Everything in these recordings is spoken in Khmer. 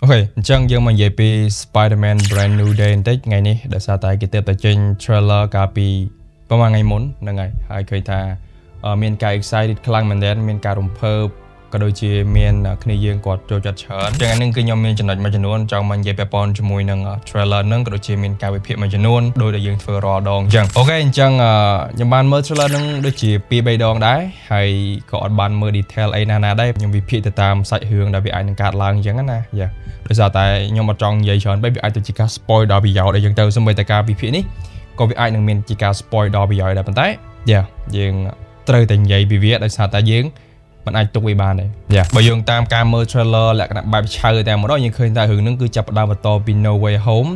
Okay អញ្ចឹងយើងមកនិយាយពី Spider-Man Brand New Day បន្តិចថ្ងៃនេះដោយសារតែគេទើបតែចេញ trailer កាលពីប្រហែលថ្ងៃមុនហ្នឹងហើយហើយឃើញថាមានការ excited ខ្លាំងមែនទែនមានការរំភើបក៏ដូចជាមានគ្នាយើងគាត់ចូលចិត្តច្រើនចឹងអានេះគឺខ្ញុំមានចំណុចមួយចំនួនចង់មកនិយាយពាក់ព័ន្ធជាមួយនឹង trailer ហ្នឹងក៏ដូចជាមានការវិភាគមួយចំនួនដោយដែលយើងធ្វើរាល់ដងអញ្ចឹង okay អញ្ចឹងខ្ញុំបានមើល trailer ហ្នឹងដូចជា2 3ដងដែរហើយក៏អត់បានមើល detail អីណាណាដែរខ្ញុំវិភាគទៅតាមសាច់រឿងដែលវាអាចនឹងកើតឡើងអញ្ចឹងណាយ៉ាដោយសារតែខ្ញុំអត់ចង់និយាយច្រើនពេកវាអាចទៅជាការ spoil ដល់ប្រយោជន៍អីចឹងទៅសូម្បីតែការវិភាគនេះក៏វាអាចនឹងមានជាការ spoil ដល់ប្រយោជន៍ដែរប៉ុន្តែយ៉ាយើងត្រូវតែនិយាយពីវាដោយសារតែយើងមិនអាចទុកវាបានទេយ៉ាបើយើងតាមការមើល trailer លក្ខណៈបែបឆៅតែម្ដងយើងឃើញថារឿងហ្នឹងគឺចាប់ផ្ដើមបន្តពី No Way Home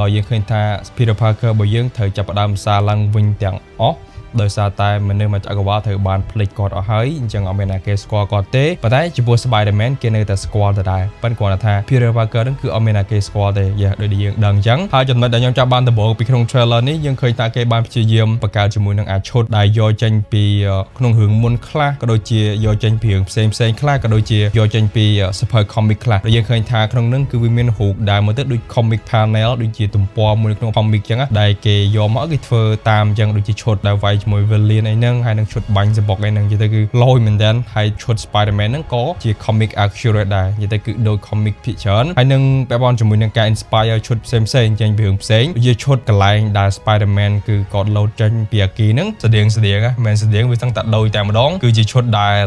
ដោយយើងឃើញថា Peter Parker របស់យើងត្រូវចាប់ផ្ដើមសារឡើងវិញទាំងអស់ដោយសារតែមនុស្សមួយចក្រវាលត្រូវបានភ្លេចគាត់អស់ហើយអញ្ចឹងអត់មានអ្នកគេស្គាល់គាត់ទេប៉ុន្តែចំពោះ Spider-Man គេនៅតែស្គាល់ដដែលប៉ុន្តែគ្រាន់តែថា Peter Parker ហ្នឹងគឺអត់មានអ្នកគេស្គាល់ទេយ៉ាដូចដែលយើងដឹងអញ្ចឹងហើយចំណុចដែលខ្ញុំចាប់បានដំបូងពីក្នុង trailer នេះយើងឃើញថាគេបានព្យាយាមបង្កើតជាមួយនឹងអាឈុតដែលយកចេញពីក្នុងរឿងមុនខ្លះក៏ដូចជាយកចេញពីរឿងផ្សេងផ្សេងខ្លះក៏ដូចជាយកចេញពី super comic ខ្លះដែលយើងឃើញថាក្នុងហ្នឹងគឺវាមានរូបដែលមើលទៅដូច comic panel ដូចជាទំព័រមួយក្នុង comic អញ្ចឹងដែលគេយកមកគេធ្វើតាមអញ្ចឹងដូចជាឈុតដែលវាយជាមួយ villain អីហ្នឹងហើយនឹងឈុតបាញ់សំបុកអីហ្នឹងនិយាយទៅគឺឡូយមែនតើហើយឈុត Spider-Man ហ្នឹងក៏ជា comic accurate ដែរនិយាយទៅគឺដូច comic ភាគច្រើនហើយនឹងពាក់ព័ន្ធជាមួយនឹងការ inspire ឈុតផ្សេងផ្សេងចេញពីរឿងផ្សេងដូចជាឈុតកន្លែងដែល Spider-Man គឺគាត់លោតចេញពីអាគីហ្នឹងស្តៀងស្តៀងមិនស្តៀងវាសឹងតែដូចតែម្ដងគឺជាឈុតដែល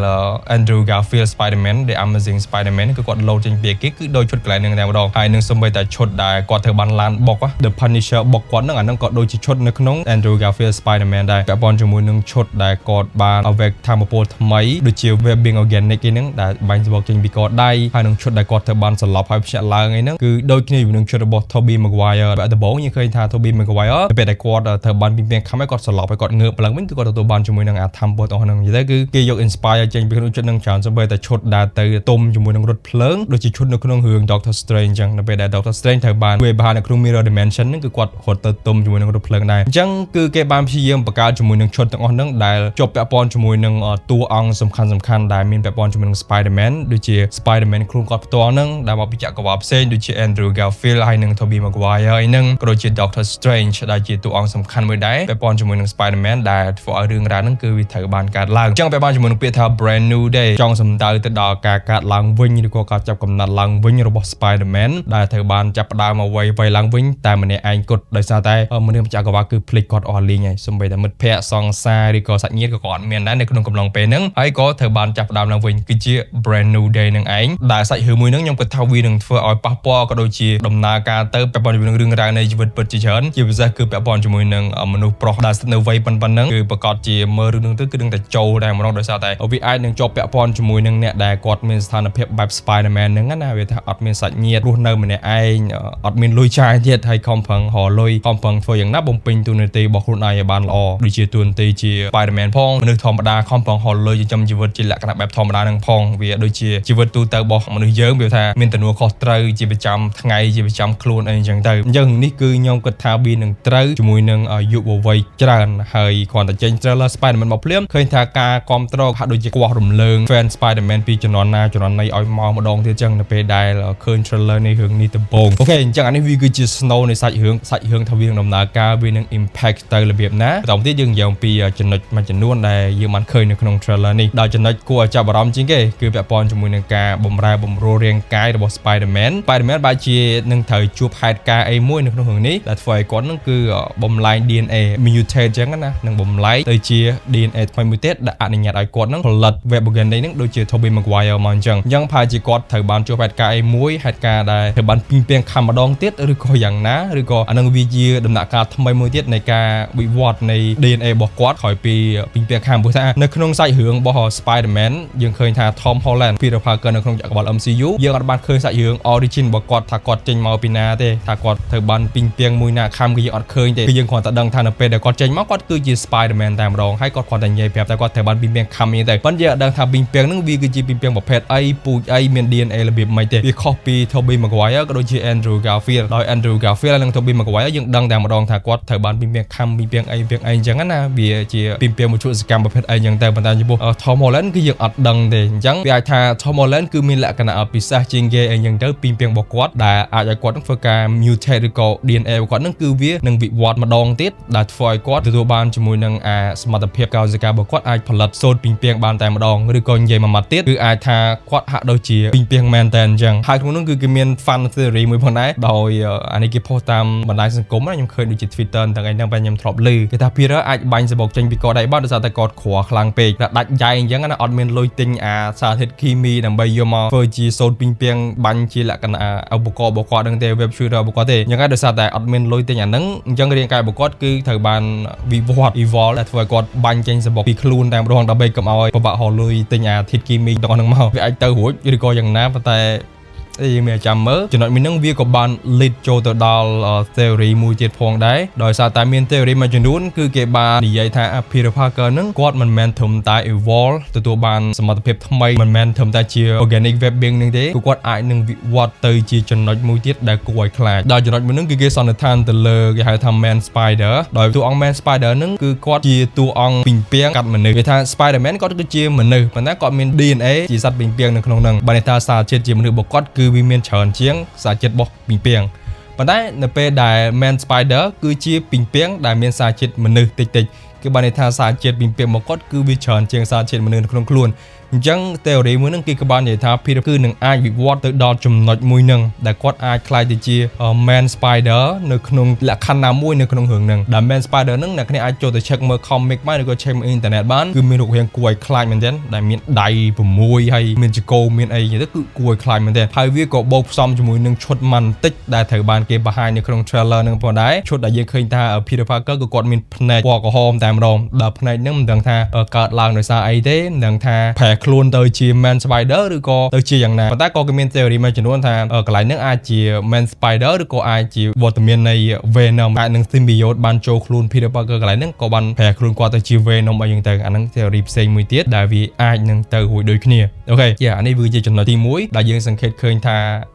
Andrew Garfield Spider-Man The Amazing Spider-Man គឺគាត់លោតចេញពីអាគីគឺដូចឈុតកន្លែងហ្នឹងតែម្ដងហើយនឹងសូម្បីតែឈុតដែលគាត់ធ្វើបានឡានបុក The Punisher បុកគាត់ហ្នឹងអាហ្នឹងក៏ដូចជាឈុតនៅក្នុង Andrew Garfield Spider-Man ដែរពាក់ព័ន្ធជាមួយនឹងឈុតដែលគាត់បាន awake ថាមពលថ្មីដូចជា webbing organic អីហ្នឹងដែលបាញ់សំបុកចេញពីកដៃហើយនឹងឈុតដែលគាត់ធ្វើបានសន្លប់ហើយភ្ញាក់ឡើងអីហ្នឹងគឺដូចគ្នាជាមួយនឹងឈុតរបស់ Tobey Maguire បែបដំបូងយើងឃើញថា Tobey Maguire ពេលដែលគាត់ធ្វើបានពីពីខំឲ្យគាត់សន្លប់ហើយគាត់ងើបឡើងវិញគឺគាត់ទទួលបានជាមួយនឹងអាថាមពលទាំងអស់ហ្នឹងនិយាយទៅគឺគេយក inspire ចេញពីក្នុងឈុតហ្នឹងច្រើនសូម្បីតែឈុតដែលទៅទុំជាមួយនឹងរថភ្លើងដូចជាឈុតនៅក្នុងរឿង Doctor Strange អញ្ចឹងនៅពេលដែល Doctor Strange ត្រូវបានវាយប្រហារនៅក្នុង Mirror Dimension ហ្នឹងគឺគាត់រត់ទៅទុំជាមួយនឹងរថភ្លើងដែរអញ្ចឹងគឺគេបានព្យាយាមបង្កើតជាមួយនឹងឈុតទាំងអស់ហ្នឹងដែលជាប់ពាក់ព័ន្ធជាមួយនឹងតួអង្គសំខាន់សំខាន់ដែលមានពាក់ព័ន្ធជាមួយនឹង Spider-Man ដូចជា Spider-Man ខ្លួនគាត់ផ្ទាល់ហ្នឹងដែលមកពីចក្រវាលផ្សេងដូចជា Andrew Garfield ហើយនិង Tobey Maguire ហើយនឹងក៏ដូចជា Doctor Strange ដែលជាតួអង្គសំខាន់មួយដែរពាក់ព័ន្ធជាមួយនឹង Spider-Man ដែលធ្វើឲ្យរឿងរ៉ាវហ្នឹងគឺវាត្រូវបានកើតឡើងអញ្ចឹងពាក់ព័ន្ធជាមួយនឹងពាក្យថា brand new day ចង់សំដៅទៅដល់ការកើតឡើងវិញឬក៏ការចាប់កំណត់ឡើងវិញរបស់ Spider-Man ដែលត្រូវបានចាប់ផ្ដើមអ្វីអ្វីឡើងវិញតែម្នាក់ឯងគត់ដោយសារតែមនុស្សចក្រវាលគឺភ្លេចគាត់អស់លីងហើយសូម្បីតែមិត្តភ័ក្តិសង្សារឬក៏សាច់ញាតិក៏គាត់មានដែរនៅក្នុងកំឡុងពេលហ្នឹងហើយក៏ត្រូវបានចាប់ផ្ដើមឡើងវិញគឺជា brand new day នឹងឯងដែលសាច់រឿងមួយហ្នឹងខ្ញុំគិតថាវានឹងធ្វើឲ្យប៉ះពាល់ក៏ដូចជាដំណើរការទៅពាក់ព័ន្ធជាមួយនឹងរឿងរ៉ាវនៃជីវិតពិតជាច្រើនជាពិសេសគឺពាក់ព័ន្ធជាមួយនឹងមនុស្សប្រុសដែលស្ថិតនៅវ័យប៉ុណ្ណឹងគឺប្រកាសជាមើលរឿងហ្នឹងទៅគឺនឹងតែចូលតែម្ដងដោយសារតែវាអាចនឹងជាប់ពាក់ព័ន្ធជាមួយនឹងអ្នកដែលគាត់មានស្ថានភាពបែប Spider-Man ហ្នឹងណាវាថាអត់មានសាច់ញាតិរស់នៅម្នាក់ឯងអត់មានលុយចាយទៀតហើយខំប្រឹងរកលុយខំប្រឹងធ្វើយ៉ាងណាបំពេញតួនាទីរបស់ខ្លួនឯងឲ្យបានល្អដូចជាតួនាទីជា Spider-Man ផងមនុស្សធម្មតាខំប្រឹងរកលុយចិញ្ចឹមជីវិតជាលក្ខណៈបែបធម្មតាហ្នឹងផងវាដូចជាជីវិតទូទៅរបស់មនុស្សយើងវាថាមានទំនួលខុសត្រូវជាប្រចាំថ្ងៃជាប្រចាំខ្លួនអីអញ្ចឹងទៅអញ្ចឹងនេះគឺខ្ញុំគិតថាវានឹងត្រូវជាមួយនឹងយុវវ័យច្រើនហើយគ្រាន់តែចេញ trailer Spider-Man មកភ្លាមឃើញថាការគ្រប់គ្រងហាក់ដូចជាគាស់រំលើង fan Spider-Man ពីជំនាន់ណាជំនាន់ណីឲ្យមកម្ដងទៀតអញ្ចឹងនៅពេលដែលឃើញ trailer នេះរឿងនេះដំបូង okay អញ្ចឹងអានេះវាគឺជា snow នៃសាច់រឿងសាច់រឿងថាវានឹងដំណើរការវានឹង impact ទៅរបៀបណាបន្តទៀតយើងនិយាយអំពីចំណុចមួយចំនួនដែលយើងបានឃើញនៅក្នុង trailer នេះដល់ចំណុចគួរឲ្យចាប់អារម្មណ៍ជាងគេគឺពាក់ព័ន្ធជាមួយនឹងការបំរែបំរួលរាងកាយរបស់ Spider-Man Spider-Man បែរជានឹងត្រូវជួបហេតុការណ៍អីមួយនៅក្នុងរឿងនេះដែលធ្វើឲ្យគាត់នឹងគឺបំលែង DNA mutate ចឹងណានឹងបំលែងទៅជា DNA ថ្មីមួយទៀតដែលអនុញ្ញាតឲ្យគាត់នឹងផលិត web organic នឹងដូចជា Tobey Maguire មកអញ្ចឹងអញ្ចឹងប្រហែលជាគាត់ត្រូវបានជួបហេតុការណ៍អីមួយហេតុការណ៍ដែលត្រូវបានពីងពាងខំម្ដងទៀតឬក៏យ៉ាងណាឬក៏អានឹងវាជាដំណាក់កាលថ្មីមួយទៀតនៃការវិវត្តនៃ DNA របស់គាត់ក្រោយពីពីងពាងខំព្រោះថានៅក្នុងសាច់រឿងរបស់ Spider-Man យើងឃើញថា Tom Holland Peter Parker នៅក្នុងចក្រវាល MCU យើងអត់បានឃើញសាច់រឿង origin របស់គាត់ថាគាត់ចេញមកពីណាទេថាគាត់ត្រូវបានពីងពាងមួយណាខំគឺយើងអត់ឃើញទេគឺយើងគ្រាន់តែដឹងថានៅពេលដែលគាត់ចេញមកគាត់គឺជា Spider-Man តែម្ដងហើយគាត់គ្រាន់តែនិយាយប្រាប់តែគាត់ត្រូវបានពីងពាងខំអីទៅប៉ុន្តែយើងអត់ដឹងថាពីងពាងហ្នឹងវាគឺជាពីងពាងប្រភេទអីពូជអីមាន DNA របៀបម៉េចទេវាខុសពី Tobey Maguire ក៏ដូចជា Andrew Garfield ដោយ Andrew Garfield និង Tobey Maguire យើងដឹងតែម្ដងថាគាត់ត្រូវបានពីងពាងខំពីងពាងអីពីងអីអញ្ចឹងណា វាជាពីមពីមវត្ថុសកម្មប្រភេទអីចឹងទៅប៉ុន្តែចំពោះ Tom Holland គឺយើងអត់ដឹងទេអញ្ចឹងវាអាចថា Tom Holland គឺមានលក្ខណៈពិសេសជាងគេអីចឹងទៅពីមពីរបស់គាត់ដែលអាចឲ្យគាត់នឹងធ្វើការ mutate ឬក៏ DNA របស់គាត់នឹងគឺវានឹងវិវត្តម្ដងទៀតដែលធ្វើឲ្យគាត់ទទួលបានជាមួយនឹងអាសមត្ថភាពកោសិការបស់គាត់អាចផលិតសូត្រពីងពាងបានតែម្ដងឬក៏និយាយមួយម៉ាត់ទៀតគឺអាចថាគាត់ហាក់ដូចជាពីងពាងមែនតើអញ្ចឹងហើយក្នុងនោះគឺគេមាន fan theory មួយផងដែរដោយអានេះគេផុសតាមបណ្ដាញសង្គមណាខ្ញុំឃើញដូចជា Twitter ទាំងអីហ្នឹងបែរខ្ញុំធ្លាប់ឮគេថា Peter អាចបាញ់សំបុកចេញពីកដៃបានដោយសារតែគាត់ក្រខ្លាំងពេកតែដាច់យ៉ៃអញ្ចឹងណាអត់មានលុយទិញអាសារធាតុគីមីដើម្បីយកមកធ្វើជាសូត្រពីងពាងបាញ់ជាលក្ខណៈឧបករណ៍របស់គាត់ហ្នឹងទេ web shooter របស់គាត់ទេអញ្ចឹងហើយដោយសារតែអត់មានលុយទិញអាហ្នឹងអញ្ចឹងរាងកាយរបស់គាត់គឺត្រូវបានវិវត្ត evolve ដែលធ្វើឲ្យគាត់បាញ់ចេញសំបុកពីខ្លួនតែម្ដងដើម្បីកុំឲ្យពិបាករកលុយទិញអាធាតុគីមីទាំងអស់ហ្នឹងមកវាអាចទៅរួចឬក៏យ៉ាងណាប៉ុន្តែយើងមានចាំមើលចំណុចមួយហ្នឹងវាក៏បាន lead ចូលទៅដល់ theory មួយទៀតផងដែរដោយសារតែមាន theory មួយចំនួនគឺគេបាននិយាយថា Peter Parker ហ្នឹងគាត់មិនមែនត្រឹមតែ evolve ទទួលបានសមត្ថភាពថ្មីមិនមែនត្រឹមតែជា organic webbing ហ្នឹងទេគឺគាត់អាចនឹងវិវត្តទៅជាចំណុចមួយទៀតដែលគួរឲ្យខ្លាចដល់ចំណុចមួយហ្នឹងគឺគេសន្និដ្ឋានទៅលើគេហៅថា Man Spider ដោយតួអង្គ Man Spider ហ្នឹងគឺគាត់ជាតួអង្គពីងពាងកាត់មនុស្សគេថា Spider-Man គាត់គឺជាមនុស្សប៉ុន្តែគាត់មាន DNA ជាសត្វពីងពាងនៅក្នុងហ្នឹងបើន័យថាសារជាតិជាមនុស្សរបស់គាត់គឺវាមានច្រើនជាងសារជាតិរបស់ពីងពាងប៉ុន្តែនៅពេលដែល Man Spider គឺជាពីងពាងដែលមានសារជាតិមនុស្សតិចតិចគឺបានន័យថាសារជាតិពីងពាងរបស់គាត់គឺវាច្រើនជាងសារជាតិមនុស្សនៅក្នុងខ្លួនអញ្ចឹង theory មួយហ្នឹងគេក៏បាននិយាយថា Peter គឺនឹងអាចវិវត្តទៅដល់ចំណុចមួយហ្នឹងដែលគាត់អាចក្លាយទៅជា Man Spider នៅក្នុងលក្ខខណ្ឌណាមួយនៅក្នុងរឿងហ្នឹងដែល Man Spider ហ្នឹងអ្នកគ្នាអាចចូលទៅ check មើល comic បានឬក៏ check មើល internet បានគឺមានរូបរាងគួរឲ្យខ្លាចមែនទែនដែលមានដៃ6ហើយមានចកោមានអីទៅគឺគួរឲ្យខ្លាចមែនទែនហើយវាក៏បូកផ្សំជាមួយនឹងឈុតម៉ាន់តិចដែលត្រូវបានគេបង្ហាញនៅក្នុង trailer ហ្នឹងផងដែរឈុតដែលយើងឃើញថា Peter Parker គឺគាត់មានភ្នែកពណ៌ក្រហមតែម្ដងដល់ភ្នែកហ្នឹងមិនដឹងថាកើតឡើងដោយសារអីទេមិនដឹងថាប្រែខ្លួនទៅជា Man Spider ឬក៏ទៅជាយ៉ាងណាប៉ុន្តែក៏គេមាន theory មួយចំនួនថាកន្លែងហ្នឹងអាចជា Man Spider ឬក៏អាចជាវត្តមាននៃ Venom អាចនឹង symbiote បានចូលខ្លួន Peter Parker កន្លែងហ្នឹងក៏បានប្រែខ្លួនគាត់ទៅជា Venom អីចឹងទៅអាហ្នឹង theory ផ្សេងមួយទៀតដែលវាអាចនឹងទៅរួចដូចគ្នាOK យ៉ាអានេះវាជាចំណុចទី1ដែលយើងសង្កេតឃើញថ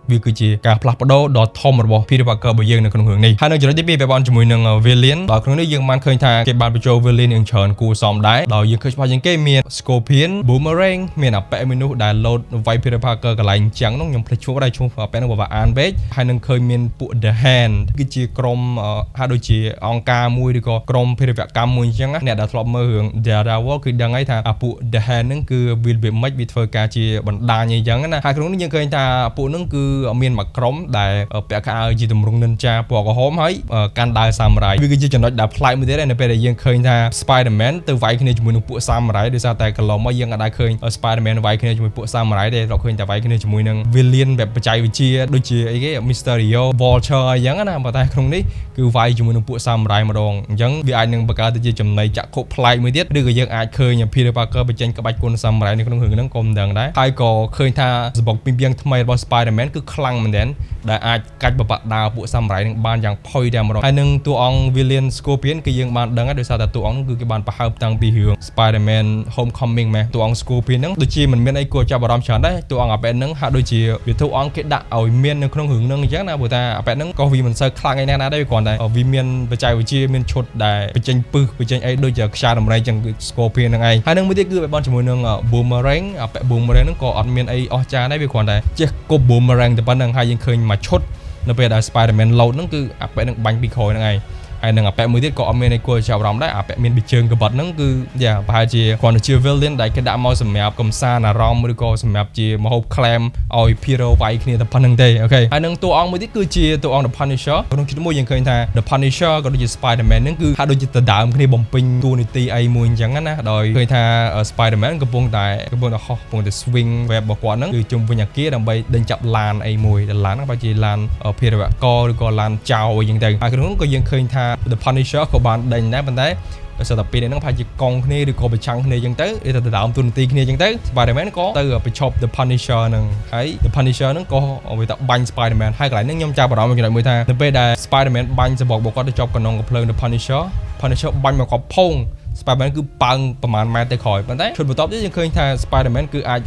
ាវាគឺជាការផ្លាស់ប្ដូរដ៏ធំរបស់ Peter Parker របស់យើងនៅក្នុងរឿងនេះហើយនៅចំណុចទី2ពាក់ព័ន្ធជាមួយនឹង villain ដល់ក្នុងនេះយើងបានឃើញថាគេបានបញ្ចូល villain យ៉ាងច្រើនគួរសមដែរដោយយើងឃើញច្បាស់ជាងគេមាន Scorpion Boomerang មានអាប៉ែមួយនោះដែល load វាយ Peter Parker កន្លែងចឹងនោះខ្ញុំភ្លេចឈ្មោះដែរឈ្មោះអាប៉ែនោះបើអានពេកហើយនឹងឃើញមានពួក The Hand គឺជាក្រុមហាក់ដូចជាអង្គការមួយឬក៏ក្រុមភេរវកម្មមួយអញ្ចឹងណាអ្នកដែលធ្លាប់មើលរឿង Daredevil គឺដឹងហើយថាអាពួក The Hand ហ្នឹងគឺវារបៀបម៉េចវាធ្វើការជាបណ្ដាញអីចឹងណាហើយក្នុងនេះយើងឃើញថាពួកហ្នឹងគឺមានមួយក្រុមដែលពាក់ខោអាវជាទម្រង់ ninja ពណ៌ក្រហមហើយកាន់ដាវ samurai វាគឺជាចំណុចដែលប្លែកមួយទៀតដែរនៅពេលដែលយើងឃើញថា Spider-Man ទៅវាយគ្នាជាមួយនឹងពួក samurai ដោយសារតែកន្លងមកយើងអាចឃើញ Spider-Man វាយគ្នាជាមួយពួក samurai ទេเราឃើញតែវាយគ្នាជាមួយនឹង villain បែបបច្ចេកវិទ្យាដូចជាអីគេ Mysterio Vulture អីចឹងណាប៉ុន្តែក្នុងនេះគឺវាយជាមួយនឹងពួក samurai ម្ដងអញ្ចឹងវាអាចនឹងបង្កើតទៅជាចំណីចក្ខុប្លែកមួយទៀតឬក៏យើងអាចឃើញ Peter Parker បញ្ចេញក្បាច់គុណ samurai នៅក្នុងរឿងហ្នឹងក៏មិនដឹងដែរហើយក៏ឃើញថាសំបុកពីងពាងថ្មីរបស់ Spider-Man គឺខ្លាំងមែនទែនដែលអាចកាច់បបាក់ដាវពួក samurai នឹងបានយ៉ាងផុយតែម្ដងហើយនឹងតួអង្គ villain Scorpion គឺយើងបានដឹងហើយដោយសារតែតួអង្គហ្នឹងគឺគេបានប្រហើបតាំងពីរឿង Spider-Man Homecoming ម៉េះតួអង្គ Scorpion ហ្នឹងដូចជាមិនមានអីគួរចាប់អារម្មណ៍ច្រើនដែរតួអង្គអាប៉ែហ្នឹងហាក់ដូចជាវាតួអង្គគេដាក់ឲ្យមាននៅក្នុងរឿងហ្នឹងអញ្ចឹងណាព្រោះថាអាប៉ែហ្នឹងក៏វាមិនសូវខ្លាំងអីណាស់ណាដែរវាគ្រាន់តែវាមានបច្ចេកវិទ្យាមានឈុតដែលបញ្ចេញពឹសបញ្ចេញអីដូចជាខ្យល់ដំរីអញ្ចឹងគឺ Scorpion ហ្នឹងឯងហើយនឹងមួយទៀតគឺបែបបនជាមួយនឹង Boomerang អាប៉ែ Boomerang ហ្នឹងក៏អត់មានអីអស្ចារ្យដែរវាគ្រាន់តែចេះគប់ Boomerang តែប៉ុណ្្នឹងហើយយើងឃើញមួយឈុតនៅពេលដែល Spider-Man load ហ្នឹងគឺអាប៉ែហ្នឹងបាញ់ពីក្រោយហ្នឹងឯងហើយនឹងអាប៉ែមួយទៀតក៏អត់មានអីគួរឲ្យចាប់អារម្មណ៍ដែរអាប៉ែមានបិជើងកបិតហ្នឹងគឺយ៉ាប្រហែលជាគ្រាន់តែជា villain ដែលគេដាក់មកសម្រាប់កំសាន្តអារម្មណ៍ឬក៏សម្រាប់ជាមហូបក្លែមឲ្យ hero វាយគ្នាតែប៉ុណ្្នឹងទេOK ហើយនឹងតួអង្គមួយទៀតគឺជាតួអង្គ The Punisher ក្នុងឈុតមួយយើងឃើញថា The Punisher ក៏ដូចជា Spider-Man ហ្នឹងគឺហាក់ដូចជាដដើមគ្នាបំពេញតួនាទីអីមួយអញ្ចឹងណាដោយឃើញថា Spider-Man កំពុងតែហោះកំពុងតែ swing web របស់គាត់ហ្នឹងគឺជុំវិញអាគារដើម្បីដេញចាប់ឡានអីមួយដែលឡានហ្នឹងប្រហែលជាឡានភេរវករឬក៏ឡានចោរអីចឹងទៅហើយក្នុងនោះក៏យើងឃើញថា The Punisher ក៏បានដេញដែរប៉ុន្តែដោយសារតែពេលហ្នឹងប្រហែលជាកង់គ្នាឬក៏ប្រឆាំងគ្នាអញ្ចឹងទៅឬទៅដដើមទូនាទីគ្នាអញ្ចឹងទៅ Spider-Man ក៏ទៅប្រឈប់ The Punisher ហ្នឹងហើយ The Punisher ហ្នឹងក៏វាទៅបាញ់ Spider-Man ហើយកន្លែងហ្នឹងខ្ញុំចាប់អារម្មណ៍ចំណុចមួយថានៅពេលដែល Spider-Man បាញ់សំបុករបស់គាត់ទៅជាប់កណ្ដុងកំភ្លើង The Punisher Punisher បាញ់មកគាត់ផុង Spider-Man គឺប៉ើងប្រហែលម៉ែត្រទៅក្រោយប៉ុន្តែឈុតបន្ទាប់ទៀតយើងឃើញថា Spider-Man គឺអា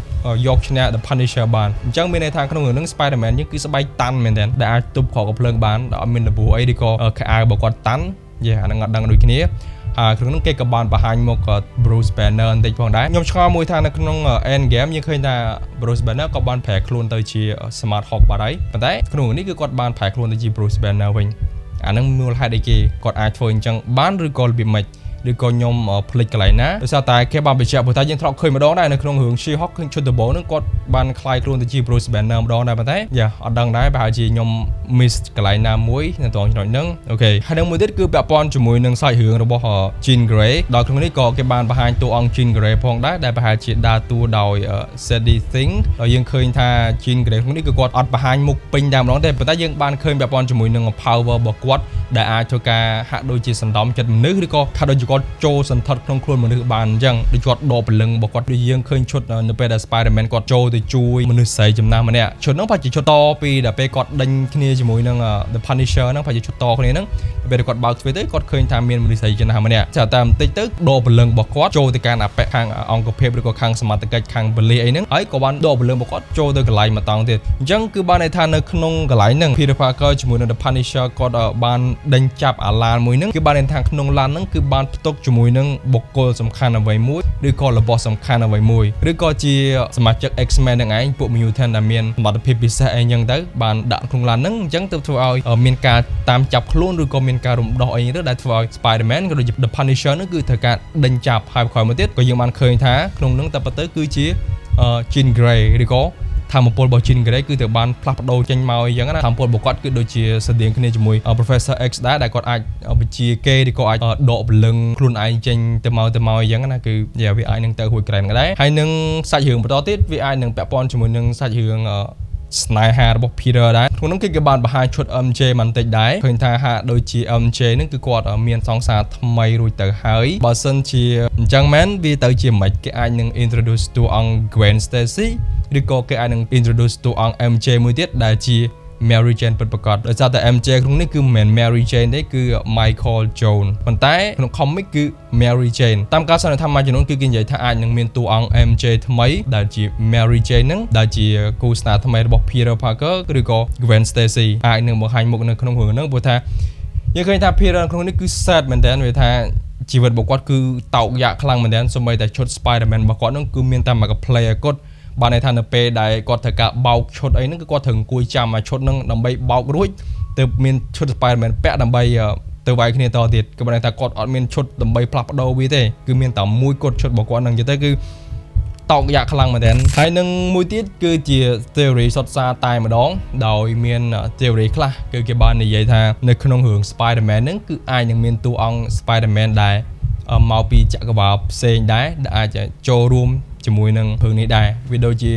ចយកឈ្នះ The Punisher បានអញ្ចឹងមានន័យថាក្នុងរឿងហ្នឹង Spider-Man យើងគឺស្បែកតាន់មែនទែនដែលអាចទប់គ្រាប់កាំភ្លើងបានដោយអត់មានរបួសអីឬក៏ខោអាវរបស់គាត់តាន់យេអាហ្នឹងអត់ដឹងដូចគ្នាហ ហើយក្នុងនោះគេក៏បានបង្ហាញមុខ Bruce Banner បន្តិចផងដែរខ្ញុំឆ្ងល់មួយថានៅក្នុង Endgame យើងឃើញថា Bruce Banner ក៏បានប្រែខ្លួនទៅជា Smart Hulk បាត់ហើយប៉ុន្តែក្នុងនេះគឺគាត់បានប្រែខ្លួនទៅជា Bruce Banner វិញអាហ្នឹងមូលហេតុអីគេគាត់អាចធ្វើអញ្ចឹងបានឬក៏របៀបម៉េចឬក៏ខ្ញុំភ្លេចកន្លែងណាដោយសារតែគេបានបញ្ជាក់ព្រោះតែយើងធ្លាប់ឃើញម្ដងដែរនៅក្នុងរឿង She-Hulk ឃើញឈុតដំបូងហ្នឹងគាត់បានក្លាយខ្លួនទៅជា Bruce Banner ម្ដងដែរប៉ុន្តែយ៉ាអត់ដឹងដែរប្រហែលជាខ្ញុំ miss កន្លែងណាមួយនៅត្រង់ចំណុចហ្នឹង okay ហើយនឹងមួយទៀតគឺពាក់ព័ន្ធជាមួយនឹងសាច់រឿងរបស់ Jean Grey ដល់ក្នុងនេះក៏គេបានបង្ហាញតួអង្គ Jean Grey ផងដែរដែលប្រហែលជាដើរតួដោយ Sadie Sink ហើយយើងឃើញថា Jean Grey ក្នុងនេះគឺគាត់អត់បង្ហាញមុខពេញតែម្ដងទេប៉ុន្តែយើងបានឃើញពាក់ព័ន្ធជាមួយនឹង power របស់គាត់ដែលអាចធ្វើការហាក់ដូចជាសណ្ដំចិត្តមនុស្សឬក៏ហាក់ដូចជាគាត់ចូលសន្ធិដ្ឋក្នុងខ្លួនមនុស្សបានអញ្ចឹងដូចគាត់ដកព្រលឹងរបស់គាត់ដូចយើងឃើញឈុតនៅពេលដែល Spider-Man គាត់ចូលទៅជួយមនុស្សស្រីចំណាស់ម្នាក់ឈុតហ្នឹងប្រហែលជាឈុតតពីដល់ពេលគាត់ដេញគ្នាជាមួយនឹង The Punisher ហ្នឹងប្រហែលជាឈុតតគ្នាហ្នឹងពេលដែលគាត់បើកទ្វារទៅគាត់ឃើញថាមានមនុស្សស្រីចំណាស់ម្នាក់ចាតែបន្តិចទៅដកព្រលឹងរបស់គាត់ចូលទៅកាន់អបិខាងអង្គភាពឬក៏ខាងសមត្ថកិច្ចខាងប៉ូលីសអីហ្នឹងហើយក៏បានដកព្រលឹងរបស់គាត់ចូលទៅកន្លែងមួយតង់ទៀតអញ្ចឹងគឺបានន័យថានៅក្នុងកន្លែងហ្នឹង Peter Parker ជាមួយនឹង The Punisher គាត់បានដេញចាប់អាឡានមួយហ្នឹងគឺបានន័យថាក្នុងឡានហ្នឹងគឺបានផ្ទុកជាមួយនឹងបុគ្គលសំខាន់អ្វីមួយឬក៏របស់សំខាន់អ្វីមួយឬក៏ជាសមាជិក X-Men ហ្នឹងឯងពួក mutant ដែលមានសមត្ថភាពពិសេសអីចឹងទៅបានដាក់ក្នុងឡានហ្នឹងអញ្ចឹងទើបធ្វើឲ្យមានការតាមចាប់ខ្លួនឬក៏មានការរំដោះអីទៅដែលធ្វើឲ្យ Spider-Man ក៏ដូចជា The Punisher ហ្នឹងគឺត្រូវការដេញចាប់ហើយក្រោយមកទៀតក៏យើងបានឃើញថាក្នុងហ្នឹងតែប៉ុន្តែគឺជា Jean Grey ឬក៏ថាមពលរបស់ Jean Grey គឺត្រូវបានផ្លាស់ប្ដូរចេញមកអញ្ចឹងណាថាមពលរបស់គាត់គឺដូចជាស្តៀងគ្នាជាមួយ Professor X ដែរដែលគាត់អាចបញ្ជាគេឬក៏អាចដកព្រលឹងខ្លួនឯងចេញទៅមកទៅមកអញ្ចឹងណាគឺយ៉ាវាអាចនឹងទៅរួចក្រែងក៏ដែរហើយនឹងសាច់រឿងបន្តទៀតវាអាចនឹងពាក់ព័ន្ធជាមួយនឹងសាច់រឿងស្នេហារបស់ Peter ដែរក្នុងនោះគេក៏បានបង្ហាញឈុត MJ បន្តិចដែរឃើញថាហាក់ដូចជា MJ ហ្នឹងគឺគាត់មានសង្សារថ្មីរួចទៅហើយបើសិនជាអញ្ចឹងមែនវាទៅជាមិនគេអាចនឹង introduce តួអង្គ Gwen Stacy ឬក៏គេអាចនឹង introduce តួអង្គ MJ មួយទៀតដែលជា Mary Jane ពិតប្រាកដដោយសារតែ MJ ក្នុងនេះគឺមិនមែន Mary Jane ទេគឺ Michael Jones ប៉ុន្តែក្នុង comic គឺ Mary Jane តាមការសន្និដ្ឋានមួយចំនួនគឺគេនិយាយថាអាចនឹងមានតួអង្គ MJ ថ្មីដែលជា Mary Jane ហ្នឹងដែលជាគូស្នេហ៍ថ្មីរបស់ Peter Parker ឬក៏ Gwen Stacy អាចនឹងបង្ហាញមុខនៅក្នុងរឿងហ្នឹងព្រោះថាយើងឃើញថា Peter ក្នុងនេះគឺ sad មែនតើវាថាជីវិតរបស់គាត់គឺតោកយ៉ាកខ្លាំងមែនទែនសូម្បីតែឈុត Spider-Man របស់គាត់ហ្នឹងគឺមានតែមួយក play ឲ្យគាត់បានន័យថានៅពេលដែលគាត់ត្រូវការបោកឈុតអីហ្នឹងគឺគាត់ត្រូវអង្គុយចាំអាឈុតហ្នឹងដើម្បីបោករួចទើបមានឈុត Spider-Man ពាក់ដើម្បីទៅវាយគ្នាតទៀតគឺបានន័យថាគាត់អត់មានឈុតដើម្បីផ្លាស់ប្ដូរវាទេគឺមានតែមួយគត់ឈុតរបស់គាត់ហ្នឹងនិយាយទៅគឺតោកយ៉ាក់ខ្លាំងមែនទែនហើយនឹងមួយទៀតគឺជា theory សុទ្ធសាធតែម្ដងដោយមាន theory ខ្លះគឺគេបាននិយាយថានៅក្នុងរឿង Spider-Man ហ្នឹងគឺអាចនឹងមានតួអង្គ Spider-Man ដែលមកពីចក្រវាលផ្សេងដែរដែលអាចចូលរួមជាមួយនឹងរឿងនេះដែរវាដូចជា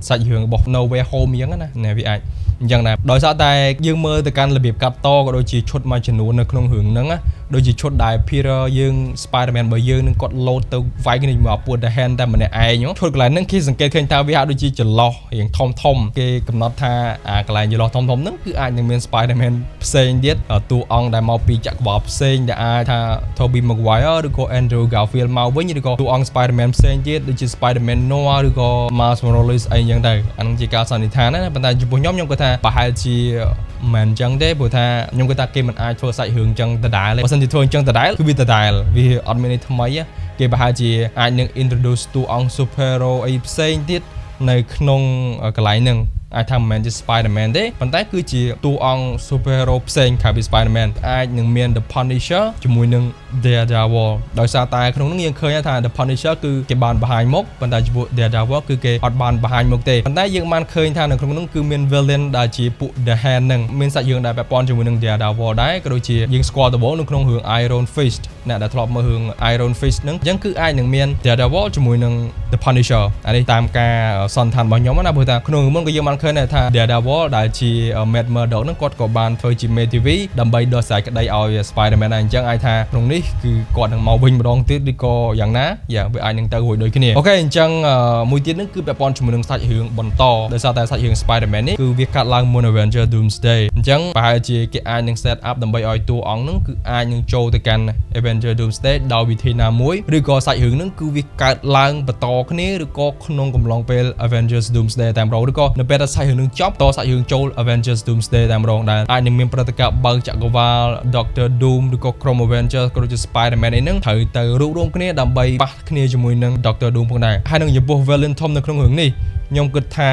សាច់រឿងរបស់ No Way Home អញ្ចឹងណាណែវាអាចអញ្ចឹងដែរដោយសារតែយើងមើលទៅកាន់របៀបកាត់តក៏ដូចជាឈុតមួយចំនួននៅក្នុងរឿងហ្នឹងណាដូចជាឈុតដែល Peter យើង Spider-Man របស់យើងនឹងគាត់លោតទៅវាយគ្នាជាមួយអាពួក The Hand តែម្នាក់ឯងឈុតកន្លែងហ្នឹងគេសង្កេតឃើញថាវាហាក់ដូចជាចន្លោះរៀងធំធំគេកំណត់ថាអាកន្លែងចន្លោះធំធំហ្នឹងគឺអាចនឹងមាន Spider-Man ផ្សេងទៀតតួអង្គដែលមកពីចក្រវាលផ្សេងដែលអាចថា Tobey Maguire ឬក៏ Andrew Garfield មកវិញឬក៏តួអង្គ Spider-Man ផ្សេងទៀតដូចជា Spider-Man Noir ឬក៏ Miles Morales អីចឹងទៅអាហ្នឹងជាការសន្និដ្ឋានណាប៉ុន្តែចំពោះខ្ញុំខ្ញុំគាត់ថាប្រហែលជាមិនអញ្ចឹងទេព្រោះថាខ្ញុំគាត់ថាគេមិនអាចធ្វើសាច់រឿងអញ្ចឹងដដែលទេបើសិនជាធ្វើអញ្ចឹងដដែលគឺវាដដែលវាអត់មានន័យថ្មីគេប្រហែលជាអាចនឹង introduce តួអង្គ superhero អីផ្សេងទៀតនៅក្នុងកន្លែងហ្នឹងអាចថាមិនមែនជា Spider-Man ទេប៉ុន្តែគឺជាតួអង្គ superhero ផ្សេងក្រៅពី Spider-Man អាចនឹងមាន The Punisher ជាមួយនឹង Daredevil ដោយសារតែក្នុងនោះយើងឃើញថា The Punisher គឺគេបានបង្ហាញមុខប៉ុន្តែចំពោះ Daredevil គឺគេអត់បានបង្ហាញមុខទេប៉ុន្តែយើងបានឃើញថានៅក្នុងនោះគឺមាន villain ដែលជាពួក The Hand ហ្នឹងមានសាច់រឿងដែលពាក់ព័ន្ធជាមួយនឹង Daredevil ដែរក៏ដូចជាយើងស្គាល់ដំបូងនៅក្នុងរឿង Iron Fist អ្នកដែលធ្លាប់មើលរឿង Iron Fist ហ្នឹងអញ្ចឹងគឺអាចនឹងមាន Daredevil ជាមួយនឹង The Punisher អានេះតាមការសន្និដ្ឋានរបស់ខ្ញុំណាព្រោះថាក្នុងមុនក៏យើងបានឃើញដែរថា Daredevil ដែលជា Matt Murdock ហ្នឹងគាត់ក៏បានធ្វើជាមេធាវីដើម្បីដោះស្រាយក្តីឲ្យ Spider-Man ដែរអញ្ចឹងអាចថាក្នុងនេះគឺគាត់នឹងមកវិញម្ដងទៀតឬក៏យ៉ាងណាយ៉ាវាអាចនឹងទៅរួចដូចគ្នាokay អញ្ចឹងមួយទៀតហ្នឹងគឺពាក់ព័ន្ធជាមួយនឹងសាច់រឿងបន្តដោយសារតែសាច់រឿង Spider-Man នេះគឺវាកាត់ឡើងមុន Avenger Doomsday អញ្ចឹងប្រហែលជាគេអាចនឹង set up ដើម្បីឲ្យតួអង្គហ្នឹងគឺអាចនឹងចូលទៅកាន់ Avenger Doomsday ដោយវិធីណាមួយឬក៏សាច់រឿងហ្នឹងគឺវាកើតឡើងបន្តគ្នាឬក៏ក្នុងកំឡុងពេល Avengers Doomsday តែម្ដងឬក៏នៅពេលដែល តែសាច់រឿងនឹងចប់តសាច់រឿងចូល Avengers Doomsday តែម្ដងដែលអាចនឹងមានព្រឹត្តិការណ៍បើកចក្រវាល Doctor Doom ឬក៏ក្រុម Avengers ក៏ដូចជា Spider-Man អីហ្នឹងត្រូវទៅរួបរวมគ្នាដើម្បីប៉ះគ្នាជាមួយនឹង Doctor Doom ផងដែរហើយនឹងចំពោះ villain ធំនៅក្នុងរឿងនេះខ្ញុំគិតថា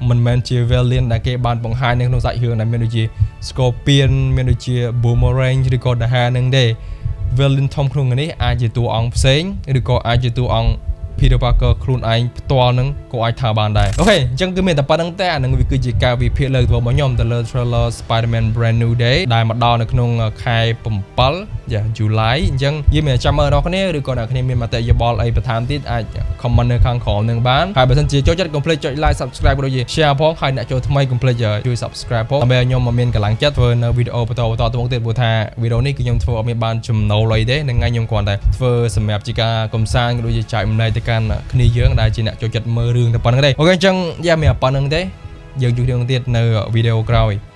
មិនមែនជា villain ដែលគេបានបង្ហាញនៅក្នុងសាច់រឿងដែលមានដូចជា Scorpion មានដូចជា Boomerang ឬក៏ The Hand ហ្នឹងទេ villain ធំក្នុងនេះអាចជាតួអង្គផ្សេងឬក៏អាចជាតួអង្គ Peter Parker ខ្លួនឯងផ្ទាល់ហ្នឹងក៏អាចថាបានដែរ okay អញ្ចឹងគឺមានតែប៉ុណ្្នឹងទេអាហ្នឹងវាគឺជាការវិភាគលើកដំបូងរបស់ខ្ញុំទៅលើ trailer Spider-Man Brand New Day ដែលមកដល់នៅក្នុងខែ7យ៉ា July អញ្ចឹងយើងមានចាំមើលអ្នកគ្នាឬក៏អ្នកគ្នាមានមតិយោបល់អីបន្ថែមទៀតអាច comment នៅខាងក្រោមនឹងបានហើយបើសិនជាចូលចិត្តកុំភ្លេចចុច like subscribe ក៏ដូចជា share ផងហើយអ្នកចូលថ្មីកុំភ្លេចជួយ subscribe ផងដើម្បីឲ្យខ្ញុំមកមានកម្លាំងចិត្តធ្វើនៅវីដេអូបន្តបន្តទៅមុខទៀតព្រោះថាវីដេអូនេះគឺខ្ញុំធ្វើអត់មានបានចំណូលអីទេនឹងថ្ងៃខ្ញុំគ្រាន់តែធ្វើសម្រាប់ជាការកំសាន្តក៏ដូចជាចែករំលែកទៅកាន់គ្នាយើងដែលជាអ្នកចូលចិត្តមើលរឿងតែប៉ុណ្្នឹងទេokay អញ្ចឹងយ៉ាមានតែប៉ុណ្្នឹងទេយើងជួបគ្នាទៀតនៅវីដេអូក្រោយ។